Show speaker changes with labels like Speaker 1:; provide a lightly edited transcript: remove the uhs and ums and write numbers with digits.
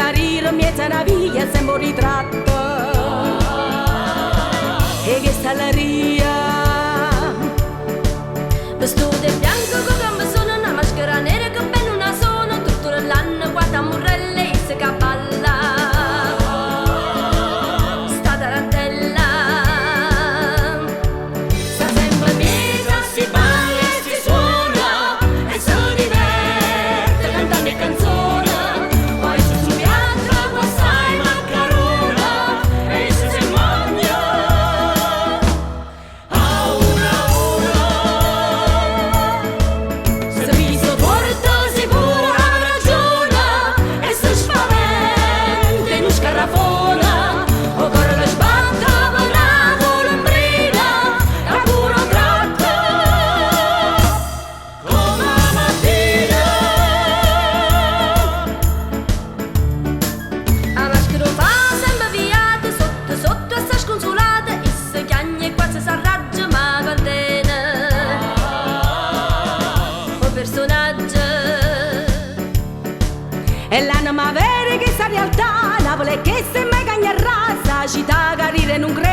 Speaker 1: che rire 'mmiez'a na via sempe 'o ritratto 'e chesta alleria.
Speaker 2: Vestuto 'e bianco cu 'o gambeson, na maschera nera che bene nun 'a sona, turturellanno cu 'a tammurrella e isso che abballa 'sta tarantella. Sta sempe 'mmiez'a 'sti balle e 'sti suone e se diverte cantanno 'e canzone. Poi stu piatto cu assai maccarune e isso se magna a uno a uno. Si piso tuorto si pure have ragione e se spaventa 'e nu scarrafone. 'O core le sbatte pe na culumbrina ca pure 'o tratta comme 'a mattina. 'A maschera 'o fa sempe viato sotto sotto e sta scunsulata, isso chiagne e quase s'arraggia ma quann tene 'o personaggio.
Speaker 1: E l'anema vera 'e chesta realtà, Napule è chesta e mai cagnarrà, 'sta città ca rire e nun crere.